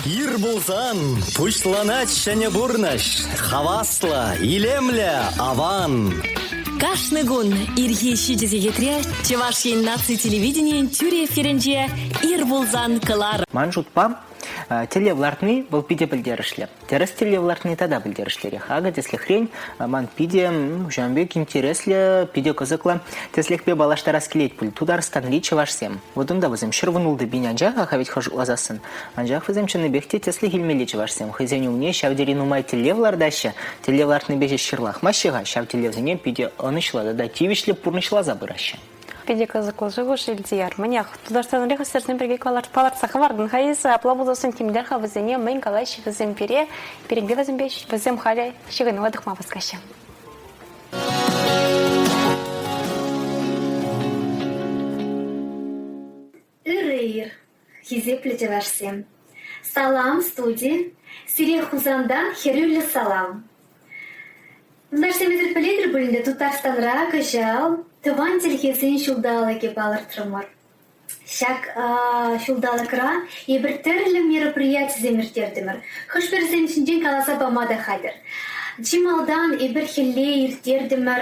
Ир пулсан пуҫланать ҫӗнӗ пурнӑҫ. Хаваслӑ, илемлӗ, аван. Кашни кун ирхи 7 сехетре Чӑваш Ен наци телевиденийӗн тӳрӗ эфирӗнче Ир пулсан кӑларӑм. Ман шутпа, тӗллев лартни вӑл питӗ пӗлтерӗшлӗ. Тӗрӗс тӗллев лартни тата пӗлтерӗшлӗрех. Акӑ, тӗслӗхрен, ман питӗ ҫавӑн пек интереслӗ, питӗ кӑсӑклӑ тӗслӗхпе паллаштарас килет пуль. Тутарстанри чӑвашсем. Вот унта вӗсем 116 пин анчах, аха ведь шутласассӑн. Анчах вӗсем чӑннипех те тӗслӗх илмелли чӑвашсем. Хӑйсен умне ҫав тери нумай тӗллев лартаҫҫӗ. Тӗллев лартнипе ҫеҫ ҫырлахмаҫҫӗ-ха, ҫав тӗллевсене питӗ ӑнӑҫлӑ тата тивӗҫлӗ пурнӑҫласа пыраҫҫӗ. Питӗ кӑсӑклӑ шухӑш Илтияр. Мӗнех, Тутарстанри хастарсем пирки палӑртса хӑвартӑн-ха эсӗ. Апла пулсассӑн тимлер-ха вӗсене, мӗн калаҫҫӗ вӗсем пире, пирӗнпе вӗсемпе вӗсем халӗ ҫыхӑнӑва тухма васкаҫҫӗ. Ырӑ ир, хисеплӗ чӑвашсем! Салам, студи! Сире Хусантан хӗрӳллӗ салам! Юлташсем, эсир пӗлетӗр пуль ӗнтӗ, Тутарстанра кӑҫал Тӑван чӗлхесен ҫулталӑкӗ палӑртрӑмӑр. Ҫак ҫулталӑкра эпир тӗрлӗ мероприятисем ирттертӗмӗр. Хӑш-пӗрисем ҫинчен каласа пама та хатӗр. Чи малтан эпир хӗлле ирттертӗмӗр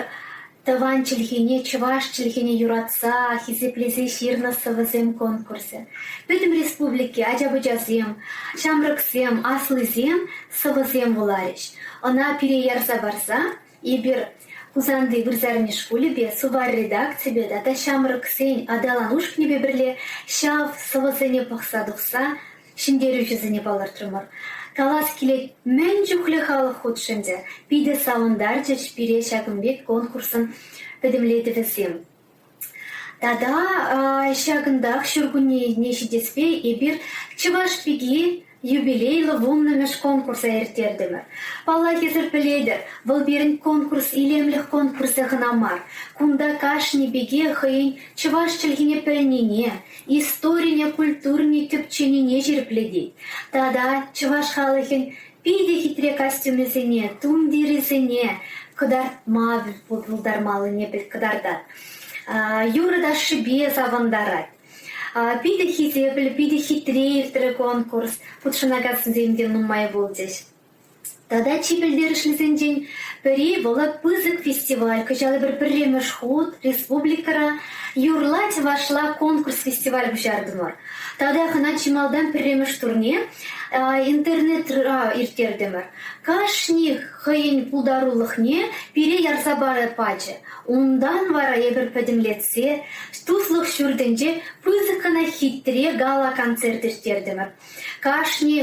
Тӑван чӗлхене, чӑваш чӗлхине юратса, хисеплесе ҫырнӑ сӑвӑсем конкурсӗ. Пӗтӗм республики ача-пӑчасем, ҫамрӑксем, аслисем сӑвӑсем вуларӗҫ. Ӑна пире ярса парса эпир Хусанти вырсарни шкулӗпе, Сувар редакципе тата ҫамрӑксен аталан ушкӑнӗпе пӗрле ҫав сӑвӑсене пӑхса тухса ҫӗнтерӳҫӗсене палӑртрӑмӑр. Калас килет, мӗн чухлӗ халӑх хутшӑнчӗ, питӗ савӑнтарчӗҫ пире ҫакӑн пек конкурсӑн пӗтӗмлетӗвӗсем. Тата ҫакӑнтах ҫуркуннене ҫитеспе эпир Чӑваш пики юбилейлӑ вуннӑмӗш конкурса ирттертӗмӗр. Паллах, эсир пӗлетӗр, вӑл пирӗн конкурс илемлӗх конкурсӗ кӑна мар. Кунта кашни пике хӑйӗн чӑваш чӗлхине пӗлнине, историне, культурине тӗпченине ҫирӗплетет тата чӑваш халӑхӗн питӗ хитре костюмӗсене, тумтирӗсене кӑтартма пултармаллине кӑтартать. Юрӑ-ташшипе савӑнтарать. Питӗ хисеплӗ, питӗ хитре иртрӗ конкурс. Хутшӑнакансем те нумай пулчӗҫ. Тата чи пӗлтерӗшлисенчен пӗри вӑл пысӑк фестиваль. Кӑҫал эпир пӗрремӗш хут республикӑра Юрла чӑвашла конкурс-фестиваль пуҫартӑмӑр. Тата ӑна чи малтан пӗрремӗш турне интернетра ирттертӗмӗр. Кашни хӑйӗн пултарулӑхне пире ярса пачӗ. Унтан вара эпир пӗтӗмлетсе Туслӑх ҫуртӗнче пысӑк кӑна хитре гала-концерт ирттертӗмӗр. Кашни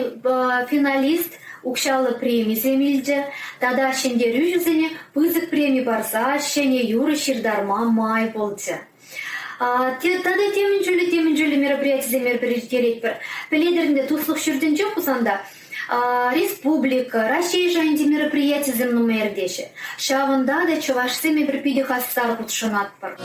финалист укҫаллӑ премисем илчӗ тата ҫӗнтерӳҫӗсене пысӑк преми парса ҫӗнӗ юрӑ ҫыртарма май пулчӗ. Тата темӗн чулӗ, темӗн чулӗ мероприятисем эпир ирттеретпӗр. Пӗлетӗр ӗнтӗ, Туслӑх ҫуртӗнче Хусанта республика, Раҫҫей шайӗнчи мероприятисем нумай иртеҫҫӗ. Ҫавӑнта та чӑвашсем эпир питӗ хастар хутшӑнатпӑр.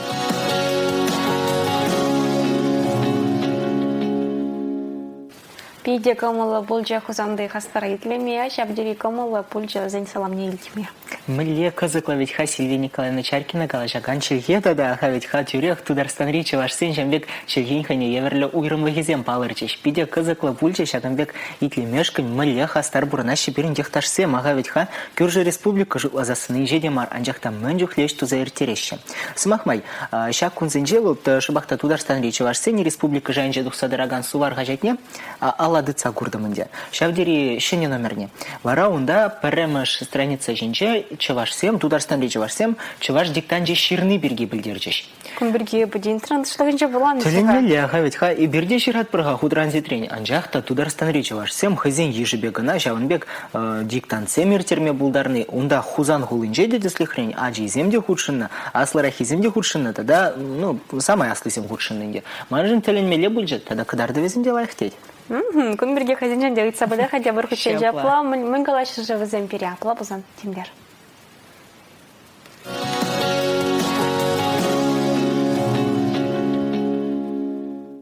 Питӗ кӑмӑллӑ пулчӗ Хусанти хастара итлеме, ҫав тери кӑмӑллӑ пулчӗ вӗсен саламне илтме. Мӗнле кӑсӑклӑ вӗт-ха Сильвия Николаевна Чаркина калаҫакан чӗлхе тата вӗт-ха тӳрех Тутарстанри чӑвашсен ҫавӑн пек чӗлхин хӑйне евӗрлӗ уйрӑмлӑхӗсем палӑрчӗҫ. Питӗ кӑсӑклӑ пулчӗ ҫакӑн пек итлемешкӗн мӗнле хастар пурӑнаҫҫӗ пирӗн йӑхташсем, аха вӗт-ха кӳршӗ республика шутласассӑн инҫе те мар, анчах та мӗн чухлӗ ӗҫ туса ирттереҫҫӗ. Сӑмах май, ҫак кунсенче вӑл шӑпах та Тутарстанри чӑвашсен республика шайӗнче тухса тӑракан Сувар хаҫатне алла тытса куртӑм ӗнтӗ. Ҫав тери ҫӗнӗ номерне. Вара унта пӗрремӗш страница ҫинче чӑвашсем, Тутарстанри чӑвашсем чӑваш диктанчӗ ҫырни пирки пӗлтерчӗҫ. Кун пирки пӗтӗм тӑшлӑхӗнче вуланӑ. Тӗлӗнмелле-ха вӗт-ха, эпир те ҫыратпӑр-ха хутран-ситрен, анчах та Тутарстанри чӑвашсем хӑйсен йышӗпе кӑна ҫавӑн пек диктантсем ирттерме пултарни, унта Хусан хулинче те тӗслӗхрен ачисем те хутшӑннӑ, аслӑраххисем те хутшӑннӑ тата, ну, самай аслисем хутшӑннӑ ӗнтӗ. Маншӑн тӗлӗнмелле пулчӗ тата кӑтартӑвӗсем те лайӑх тет. Кун пирки хӑйсенчен те ыйтса пӗлер-ха тепӗр хутчен ҫапла. Мӗн калаҫҫӗ-ши вӗсем пире? Апла пулсан тимлер.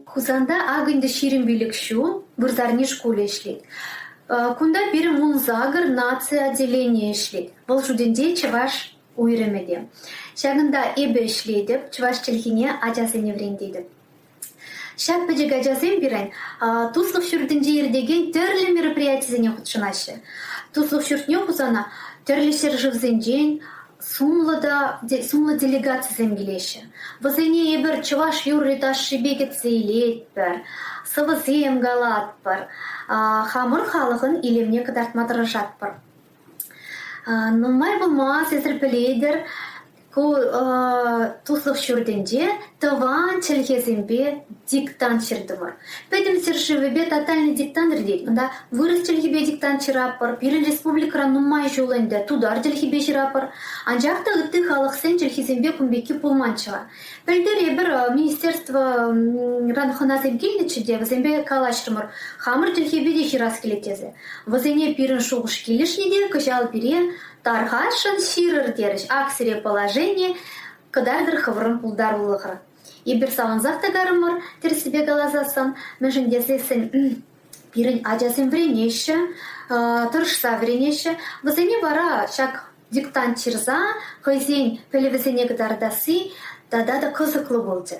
Хусанта ак ӗнтӗ 25 ҫул вырсарни шкулӗ ӗҫлет. Кунта пирӗн 18 наци отделенийӗ ӗҫлет. Вӑл шутӗнче чӑваш уйрӑмӗ те. Ҫакӑнта эпӗ ӗҫлетӗп, чӑваш чӗлхине ачасене вӗрентетӗп. Ҫак пӗчӗк ачасем пирӗн Туслӑх ҫуртӗнче иртекен тӗрлӗ мероприятисене хутшӑнаҫҫӗ. Туслӑх ҫуртне Хусана тӗрлӗ ҫӗршывсенчен сумлӑ та сумлӑ делегацисем килеҫҫӗ. Вӗсене эпир чӑваш юрри-ташшипе кӗтсе илетпӗр, сӑвӑсем калатпӑр, хамӑр халӑхӑн илемне кӑтартма тӑрӑшатпӑр. Нумай пулмасть эсир пӗлетӗр, ку туслӑх ҫуртӗнче тӑван чӗлхесемпе диктант ҫыртӑмӑр. Пӗтӗм ҫӗршывӗпе тотальный диктант иртет. Унта вырӑс чӗлхипе диктант ҫыратпӑр, пирӗн республикӑра нумай ҫул ӗнтӗ тутар чӗлхипе ҫыратпӑр. Анчах та ытти халӑхсен чӗлхисемпе кун пекки пулманччӗ-ха. Пӗлтӗр эпир министерствӑран хӑнасем килнӗччӗ те вӗсемпе калаҫрӑмӑр. Хамӑр чӗлхепе те ҫырас килет тесе. Вӗсене пирӗн шухӑш килӗшнӗ те кӑҫал пире тархасшӑн ҫырӑр терӗҫ. Ак сире положени, кӑтартӑр хӑвӑрӑн пултарулӑхӑр. Эпир савӑнсах та карӑмӑр, тӗрӗссипе каласассӑн, мӗншӗн тесессӗн пирӗн ачасем вӗренеҫҫӗ, тӑрӑшса вӗренеҫҫӗ. Вӗсене вара ҫак диктант ҫырса хӑйсен пӗлӗвӗсене кӑтартасси тата та кӑсӑклӑ пулчӗ.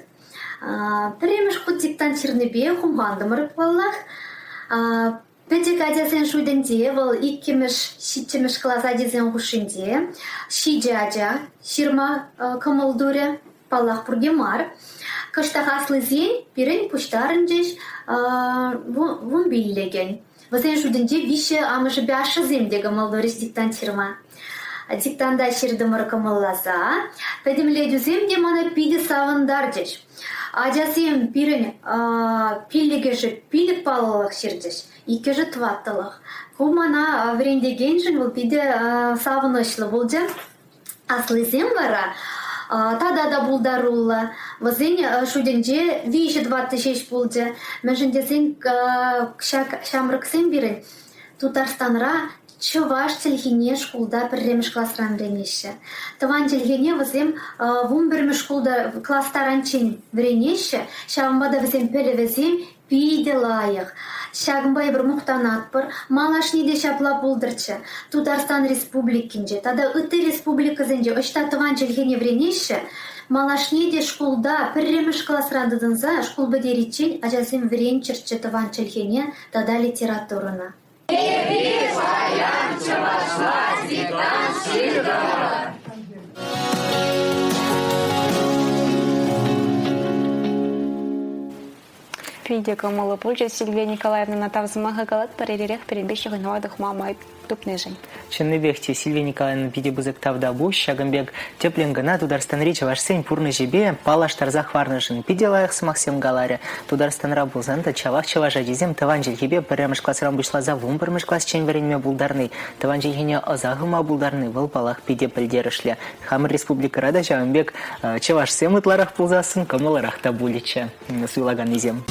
Пӗрремӗш хут диктант ҫырнипе хумхантӑмӑр паллах. Пӗчӗк ачасен шутӗнче вӑл иккӗмӗш, ҫиччӗмӗш класс ачисен хушшинче ҫичӗ ача ҫырма кӑмӑл турӗ. Паллах, пурте мар. Кӑштах аслисен пирӗн пуҫтарӑнчӗҫ вунпиллӗкӗн. Вӗсен шутӗнче виҫӗ амӑшӗпе ашшӗсем те кӑмӑл турӗҫ диктант ҫырма. Диктанта ҫыртӑмӑр кӑмӑлласа. Пӗтӗмлетӳсем те мана питӗ савӑнтарчӗҫ. Ачасем пирӗн пиллӗкӗшӗ пилӗк паллӑлӑх ҫырчӗҫ, иккӗшӗ тӑваттӑлӑх. Ку мана вӗрентекеншӗн вӑл питӗ савӑнӑҫлӑ пулчӗ. Аслисем вара тата та пултаруллӑ. Вӗсен шутӗнче виҫӗ-тӑваттӑ ҫеҫ пулчӗ. Мӗншӗн тесен ҫак ҫамрӑксем пирӗн Тутарстанра чӑваш чӗлхине шкулта пӗрремӗш класран вӗренеҫҫӗ. Тӑван чӗлхене вӗсем вунпӗрмӗш шкулта класс таранччен вӗренеҫҫӗ. Ҫавӑнпа та вӗсен пӗлӗвӗсем питӗ лайӑх. Ҫакӑнпа эпир мухтанатпӑр. Малашне те ҫапла пултӑрччӗ. Тутарстан Республикинче тата ытти республикӑсенче ӑҫта тӑван чӗлхене вӗренеҫҫӗ, малашне те шкулта пӗрремӗш класран тытӑнса шкул пӗтериччен ачасем вӗренччӗрччӗ тӑван чӗлхене тата литературӑна. Эпир паян чӑвашла диктант ҫыртӑмӑр. Питӗ кӑмӑллӑ пулчӗ Сильвия Николаевнӑна тав сӑмахӗ калатпӑр ирех пирӗнпе ҫыхӑнӑва тухма май тупнишӗн. Чӑннипех те Сильвия Николаевна питӗ пысӑк тавтапуҫ. Ҫакӑн пек тӗплӗн кӑна Тутарстанри чӑвашсен пурнӑҫӗпе паллаштарса хӑварнӑшӑн питӗ лайӑх сӑмахсем каларӗ. Тутарстанра пулсан та чавах чӑваш ачисем тӑван чӗлхепе пӗрремӗш класран пуҫласа вунпӗрмӗш класчен вӗренме пултарни, тӑван чӗлхене ӑса хывма пултарни вӑл, паллах, питӗ пӗлтерӗшлӗ. Хамӑр республикӑра та ҫавӑн пек чӑвашсем ытларах пулсассӑн кӑмӑллӑрах та пулӗччӗ суйлаканнисем.